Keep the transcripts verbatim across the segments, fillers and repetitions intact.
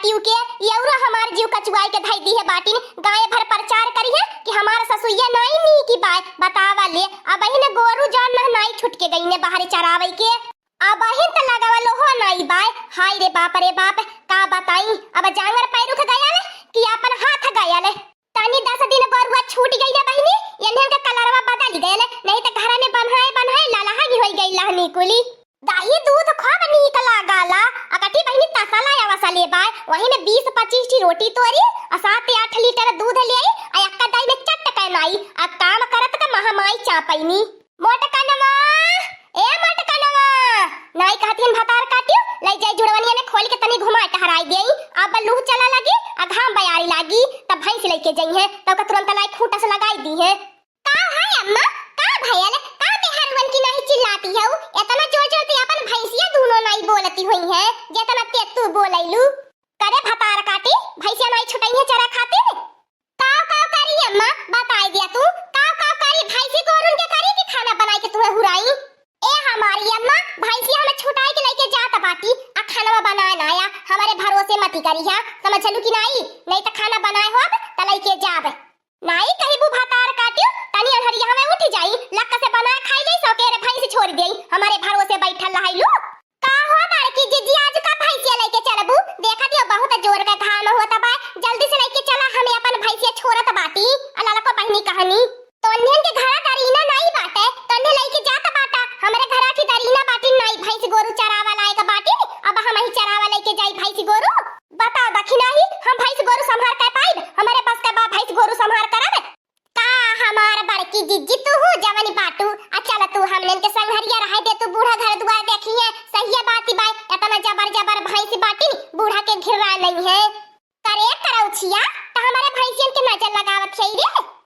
क्योंकि ये औरो हमार जीव कचुआई के धई दिहे बाटिन, गाँय भर प्रचार करिहे कि हमार ससुइया नाई नीकी बाय। बतावा ले, अबहिन गोरू जौन न नाई छुट के गइने बाहरे चरावइ के। अबहिन त लगावा लोहो नाई बाय। हाय रे बाप रे बाप, का बताई, अब जांगर पैरुख गयल कि आपन हाथ गयल। तनी दस दिन गोरुआ छूट गइने बहिनी, एन्हन के कलरवा बदल गयल, नहीं त घरा में बन्हाए बन्हाए ललहा की होइ गइल रहनी कुली। दही दूध खूब नीक लागला। अकठी बहिनी तसला अवसा लेबाय, वही में बीस पच्चीस ठी रोटी तोरी, आ सात आठ लीटर दूध ले आई, आ एक्का दाई में चट के नाई, आ काम करत के महामाई चापैनी। मोटकनवा, ए मोटकनवा, नाई कहतिन भतार काटियो, लई जाई जुड़वनिया में खोल के तनी घुमाए टहराई देई, अब लूह चला लगी, आ घाम बयारी लागी, तब भैंस लइके जइहे, तब का तुरंत लाई खूंटा से लगाई दीहे। का है अम्मा? का भयल? का मेहरुअन की नाहीं चिल्लाती हऊ? एतना जोर जोर से अपन भैंसिया दूनो नाहीं बोलती हुई है, जेतना ते तू बोलैलू। करे भतार काटी, भैंसिया नाहीं छुटई है चरा खातिर? काव काव करी अम्मा, बताई दिया तू, काव काव करी, भैंसी गोरुन के करी कि खाना बनाई के तुहे हुराई? ए हमारी अम्मा, भैंसिया हमें छुटाई के लइके जात बाटी, आ खाना बनाए ना आया, हमारे भरोसे मती करिहा, समझलू कि नाहीं? नहीं त खाना बनाए होब त लइके जाब। नाई कहिबू भतार काटियो, तनी अन्हरिया हमें उठ जाई, लक्क से बनाए खाई जाई, सौकेरे भैंस छोड़ देई, हमारे भरोसे बैठल रहैलू। का हो बड़की जिज्जी, आज का भैंसिया लइके चलबू? देखा दियो बहुत जोर का घाम होत बा, जल्दी से लइके चला, हमें अपन भैंसिया छोड़त बाटी। आ ललको बहिनी कहनी, तोन्हन के घरा दरीना नाई बाटे, तोन्हे लइके जात बाटा, हमरे घरा की दरीना बाटी नाई, भैंस गोरू चरावा लायक बाटी, अब हमही चरावा लइके जाई भैंस गोरू। बताओ दखिनाही, हम भैंस गोरू संभार के पाइब? हमरे बस के बा भैंस गोरू संभार करब? का हमार बड़की जिज्जी तू हूँ जवनी बाटू? आ चल तू हमनन के संघरिया रहे दे, तू बूढ़ा घर दुआर देखिहे, सहिए बाती बाय, एतना जबर जबर भैंस बाटिन, बूढ़ा के घिर्रा नहीं है। करे करौछिया, त हमरे भैंसियन के नजर लगावत है रे।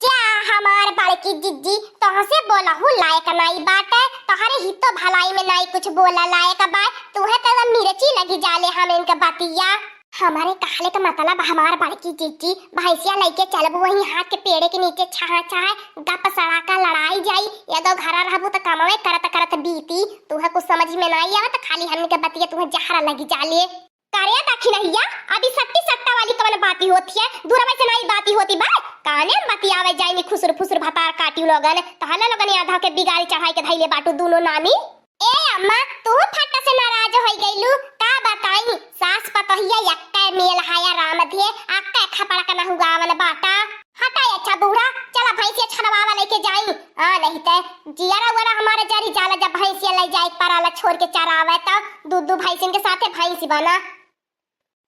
जा हमार बड़की जिज्जी, तोहसे बोलहु लायक नाई बाटे, तोहरे हितो भलाई में नाई कुछ बोला लायक बा, तुहे त मिर्ची लगी जाले हम इनके बतिया। हमारे कहले का मतलब हमार बड़की जिज्जी, भैंसिया लइके चलबू वहीं हाथ के पेड़े के नीचे छाह छाह गप सड़ाका लड़ाई जाई, ये दो घरा रहबू त कमवे करत करत बीती, तुहे कुछ समझ में नाई आवत, खाली हमनी के बतिया तुहे जहरा लगी जाले। करे दखिनहिया, अभी सट्टी सट्टा वाली कवन बाती होती है? दूरवे से नाई बाती होती बा। काने में बतियावे जाइनी खुसुर फुसुर भतार काटी लोगन, तहला लोगन आधा के बिगाड़ी चढ़ाई के धैले बाटू दूनो नानी। ए अम्मा, तू फट से नाराज होई गइलू, का बताई? सास पतोहिया यक्के मेल हाया राम धे, अक्के खपड़ा के नहुगावन बाटा। हटा अच्छा बूढ़ा, चला भैंसिया छनवावा लइके जाई। हाँ, नहीं ते जियरा उरा हमारे जरी जाला, जब भैंसिया ले जाए पराला छोड़ के चरावे त दू दू भैंसिन के साथे भैंस बना।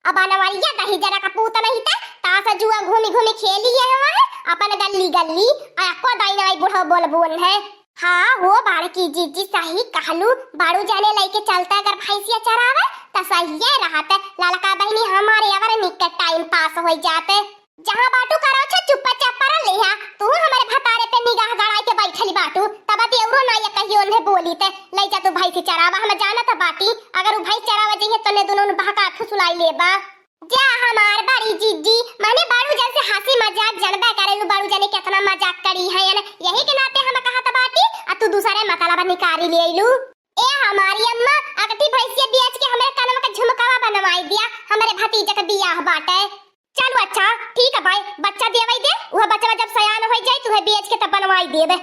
अब बनवरिया दही जरा का पूत नहीं ते तासा जुआ घूमी घूमी खेली है वहाँ अपन गल्ली गल्ली। आ को दाई नाई बूढ़ा बोल बोल है। हाँ हो बड़की जिज्जी, सही कहलू, बड़ू जाने लइके चलता अगर भैंसिया चरावे त सहिए रहत। ललका बहिनी हमारे अवर निक के टाइम पास हो जाते। जहाँ बाटू करो छे चुप्पा चाप परल लिहा, तू हमरे भतारे पे निगाह गड़ाई के बैठली बाटू, तब देवरो ना ये कहियो उन्हें बोली ते, "ले जा तू भैंसी चरावा, हम जानत बाटी, अगर उ भैंस चरावा जइहे तने दोनों बहका फुसुलाई लेबा।" जा हमार बड़ी जिज्जी, माने बड़ू जन से हंसी मजाक जनबे करेलू, बड़ू जने केतना मजाक करी है न, यही के नाते हम कहत बाटी, आ तू दूसरे मतलब निकारी ले अइलू। ए हमारी अम्मा, अगठी भैंसिया बेच के हमरे कनवा का झुमकावा बनवाई दिया, हमरे भतीजा का बियाह बाटे। चलो अच्छा, ठीक है भाई, बच्चा देवई दे, वह बच्चा जब सयान हो जाए, तुहे बेच के तब बनवाई देबे।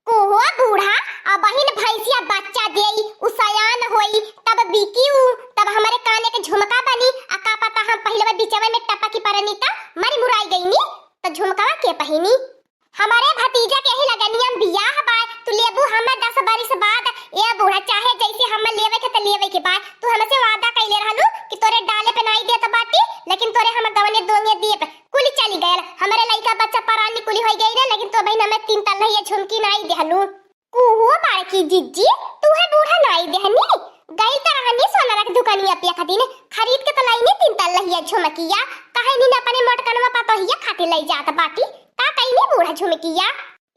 ओहो बूढ़ा, अबहिन भैंसिया बच्चा देई, उ सयान होई, तब बिकी उ, तब हमरे काने के झुमका बनी, आ का पता हम पहिले बिचवे में टपकी परनी त मरी मुराई गईनी, त झुमकावा के पहिनी? हमरे भतीजा के ही लगनिया में बियाह बा, तू लेबू हमें दस बरिस बाद। ए बूढ़ा, चाहे जैसे हमें लेवे के त लेवे के बा, तू हमसे वादा कइले रहलू कि तोरे डाले पे नाई देत बाटी, लेकिन तोरे हम गवने दोंगे दीप कुली चली गयल। हमरे लइका बच्चा परानी कुली होई गई रे, लेकिन तो बहिन हमें तीन तल्ला ये झुमकी नाई देहलू। कुहो बड़की जिज्जी, तू है बूढ़ा नाई देहनी, गई त रहनी सोना रख दुकानिया पे एक दिन, खरीद के त लईनी तीन तल्ला ये झुमकिया, कहे नीन अपने मोटकनवा पतोहिया खातिर लई जात बाटी, का कईनी बूढ़ा झुमकिया?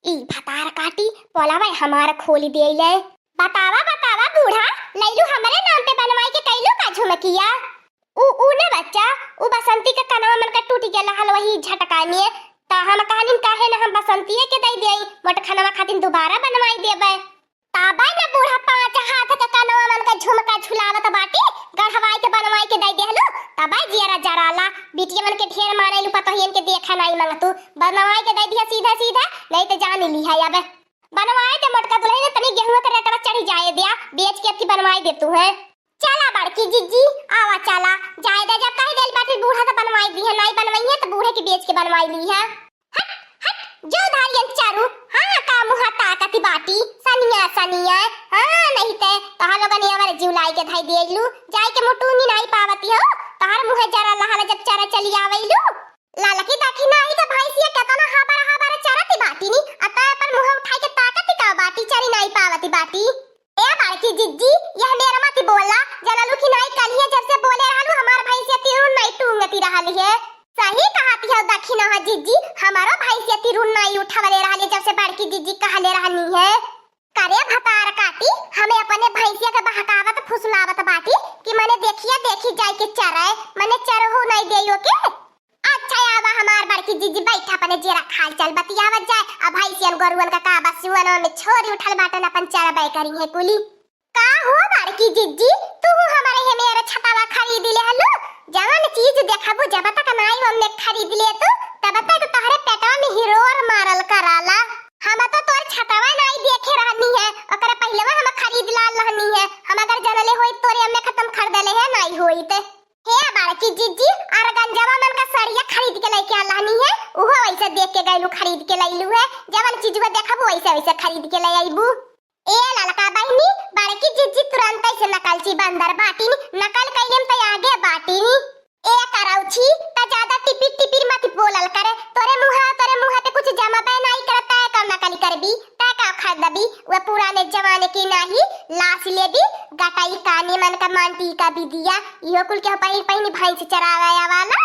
ई भतार काटी, पोलावा हमार खोली देले। बतावा, बतावा बूढ़ा, लैलू हमरे नाम पे बनवाई के कैलू का झुमकिया? उ, उ ना बच्चा, उ बसंती के कनवा मन का टूट गेल रहल वही झटका में, त हम कहनिन काहे न हम बसंतिये के दई देई, मोटकनवा खातिर दोबारा बनवाई देबे। तबे न बूढ़ा पाँच हाथ के कनवा मन का झुमका झुलावत बाटी, गढ़वाई के बनवाई के दई देहलू, तबे जियरा बिटिया मन के ढेर मानेलू, पतोहियन के देखा नाई मंगतू, बनवाए के दे दिया सीधा सीधा, नहीं तो जान लिहा अब। बनवाए के मोटका दुलहिन, तनी गेहूं के रेटवा चढ़ी जाए दिया, बेच के अबकी बनवाए दे तू है। चला बड़की जिज्जी, आवा चला, जाए दे, जब कही गइल बाटे बूढ़ा तो बनवाई दी है, नाई बनवाई है तो बूढ़े के बेच के बनवाई ली है। हट, हट, जो धारियन चारू, हाँ, का मुँह ताकती बाटी, सनिया, सनिया, हाँ, नहीं ते, तोहर लोगन ये हमारे जीव लाई के धाई देलू, जाए के मुटुंगी नाई पावती हो, तोहर मुँह जरा लहल जब चरा चली आवेलू। ललकी देखी नाही तो भैंसिया केतना हबर हबर चरती बाटी नी, आ तै अपन मुँह उठाई के ताकती का बाटी, चरी नाई पावती बाटी। ए बड़की जिज्जी, यह मेरा मती बोला, जनलू कि नाई कलिए जब से बोले रहलू, हमार भैंसिया तिरुन नाई टूंगती रहली है। सही कहती हो दखिनहा जिज्जी, हमारो भैंसिया तिरुन नाई उठवले रहली जब से बड़की जिज्जी कहले रहनी है। करे भतार काटी, हमें अपने भैंसिया के बहकावत फुसलावत बाटी कि मने देखिया देखी जाए के चरे, मने चरहू नाई देयो के। अच्छा आवा हमार बड़की जिज्जी, बैठा अपने जेरा खाल चल बतियावत जाए। अब भैंसियन गोरुअन का का बसुअन में छोरी उठल बाटन, अपन चरबै करी है कुली। का हो बड़की जिज्जी, तू हमारे हे मेरे छतावा खरीद ले हलू? जवन चीज देखबू जब तक नाई ओमे खरीद ले तू, तब तक तोहरे पेटवा में हिरोर मारल कराला। हम तो तोर छतावा नाई देखे रहनी है, ओकरे पहले हम खरीद लाल रहनी है। हम अगर जनले होई तोरे ओमे खत्म खरीदले है नाई होई ते। हे बड़की जिज्जी, अरगंजवा मन का सड़िया खरीद के लेके आ रहनी है, उहो वैसे देख के गैलू खरीद के लैलू है। जवन चीज वो देखबू वैसे वैसे खरीद के ले आईबू। ए ललका बहिनी, बड़की जिज्जी तुरंतै से नकलची बंदर बाटिन, नकल कइले में त आगे बाटिन। ए करौछी, त ज्यादा टिपिर टिपिर मत बोलल करे, तोरे मुँहा, तोरे मुँहा पे कुछ जमबे नाई करत, तै का नकल करबी, तै का खरीदबी, वो पुराने जमाने की नाही, लाश लेबी, गटाई काने मन का मानती का बिदिया, इहो कुल के पहिन पहिन भैंस चरावे वाला।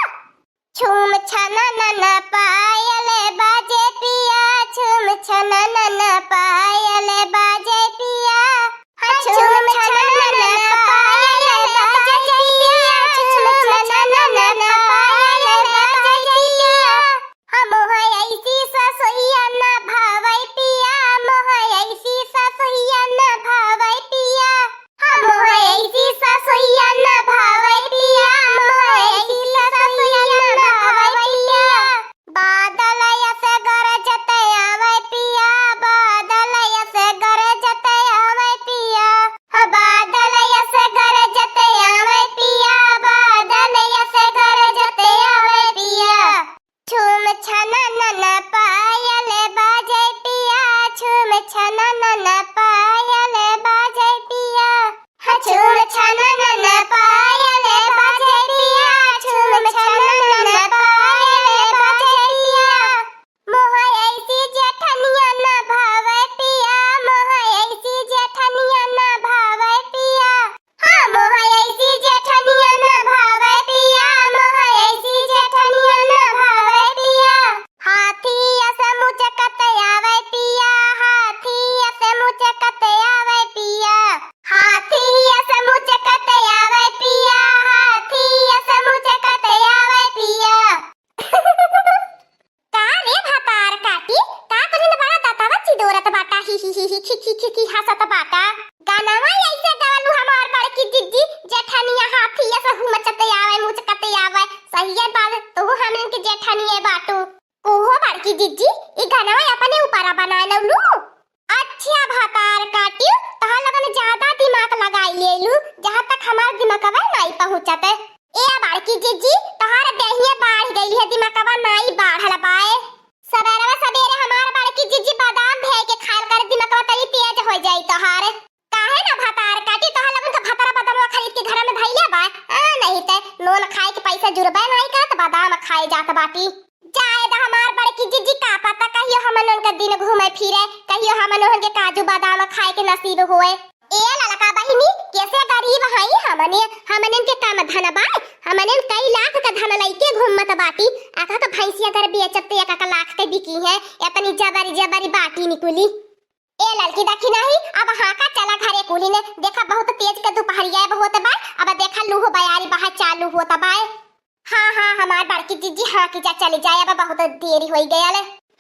छुम छननन पायल बाजे पिया, छुम छननन पायल बाजे पिया। हाँ, छुम छननन पायल बाजे पिया, छुम छननन पायल बाजे पिया। हम है ऐसी ससुइया न भावै पिया, हम है ऐसी ससुइया न भावै पिया। हम है ऐसी ससुइया न भावै पिया, हम है ऐसी ससुइया न भावै पिया। बादल अस गरजत आवै पिया, बादल अस गरजत आवै पिया। ह बादल अस गरजत आवै पिया, बादल अस गरजत आवै पिया। छुम छननन पायल बाजे पिया, छुम छननन पायल बाजे पिया। हाँ, छुम छननन पायल बाजे पिया, छुम छननन पायल बाजे पिया। मोह ऐसी जेठनिया न भावे पिया, मोह ऐसी जेठनिया न भावे पिया। हाँ, मोह ऐसी जेठनिया न भावे पिया, मोह ऐसी जेठनिया न भावे पिया। हाथी अस मुचकत आवै पिया, हाथी अस मुचकत आवै पिया। हाथी अस मुचकत आवै पिया, हाथी अस मुचकत आवै पिया। का रे भतार काटी, का कुलिन बड़ा दतवा चिदोरत बाटा, ही ही ही ही, खी खी खी खी हंसत बाटा। गानवा ऐसे गवलू हमार बड़की जिज्जी, जेठनिया हाथी अस हुमचत आवै, मुचकत आवै। सहिए बात, तू हमन के जेठनिए बाटू। ओहो बड़की जिज्जी, ई गानवा अपने ऊपरा बनाए लौलू? अच्छा भतार काटियो, तोहार लोगन ज्यादा दिमाग लगाई लेलू, जहाँ तक हमार दिमागवा नाई पहुँचत। ए बड़की जिज्जी, तोहार देहिया बाढ़ गई है, दिमागवा नाई बाढ़ल बाए। सबेरवा सबेरे हमार बड़की जिज्जी बादाम भेय के खायल कर, दिमागवा तनी तेज हो जाई तोहार। काहे ना भतार काटी, तोहार लोगन का भतारा बादामवा खरीद के घर में धइले बा? आ, नहीं ते नून खाए के पैसा जुरबे नाई करत, बादाम खाए जात बाटी। जाए द हमार बड़की जिज्जी, का पता कहियो हमन उनका दिन घूमे फिरे, कहियो हमन उनके काजू बादाम खाए के नसीब होए। ए ललका बहिनी, कैसे गरीब हई हमने, हमने के कम धन बा, हमने कई लाख का धन लइके घूमत बाटी, आका का भैंसिया अगर बेचब तो एक, एक लाख के बिकी है, इतनी जबरी जबरी बाटी निकुली। ए ललकी देखी नहीं, अब हाँका चला घरे कुली ने, देखा बहुत तेज के दुपहरिया अब होत बा, अब देखा लूह बयारी बहा चालू होत बा। हाँ, हाँ, हमार बड़की जिज्जी, हाँकी जा चली जाए, अब बहुत देरी होई गयल।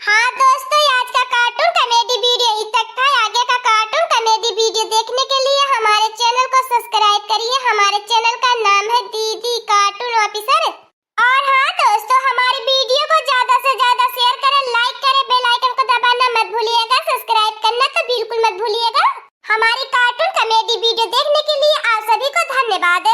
हाँ दोस्तों, आज का cartoon comedy video इतना तक था। आगे का cartoon comedy video देखने के लिए हमारे channel को subscribe करिए। हमारे channel का नाम है दीदी Cartoon Officer। और हाँ, हमारी cartoon comedy video देखने के लिए आप सभी को धन्यवाद।